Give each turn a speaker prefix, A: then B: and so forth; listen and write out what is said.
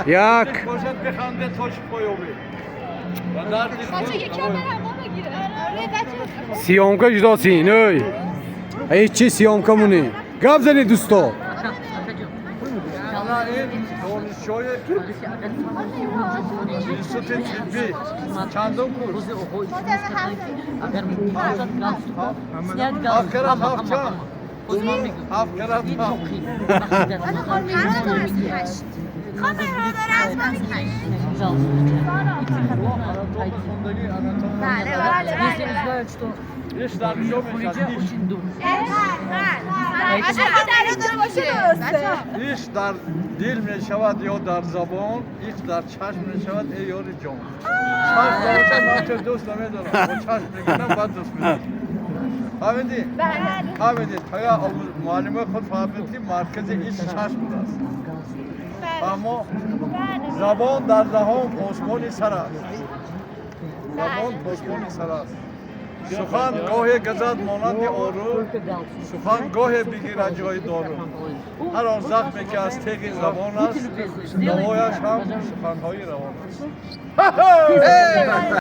A: Як.
B: Бошад, биханде то шифо ёбӣ ва дарди худ
C: بچه یکم برم ما بگیره. آره بچه.
A: Съёмка жудосин, ой. Эй, чи съёмка мунӣ? Гап занед, дӯсто.
B: Ана ин донишҷӯи институти тиббӣ, чандум курс? Ҳафт карат ҳафт чанд? Ҳафт карат ҳафт.
C: 8. خواهم را داره از ما میگیره.
B: Хондагӣ анатомия.
C: بله بله بله.
B: Иш дар куҷо мешавад, иш?
C: بله. اگه در اینجا باشه درسته.
B: Иш дар дил мешавад ё дар забон, иш дар чашм мешавад, эй ёри ҷон. Чашм набошад, ман туро дӯст намедорам. Бо чашм мегирам, баъд дӯст медорам. Фаҳмидӣ?
C: بله.
B: Фаҳмидӣ? Тая муаллимои худ фаҳмид, ки маркази иш чашм будааст. Фаҳмо? Забон дар даҳон посбони сар аст, забон посбони сар аст. Сухан гоҳе газад монанди ору, сухан гоҳе бигирад ҷои дору. Ҳар он захме, ки аз теғи забон аст, давояш ҳам суханҳои равон аст.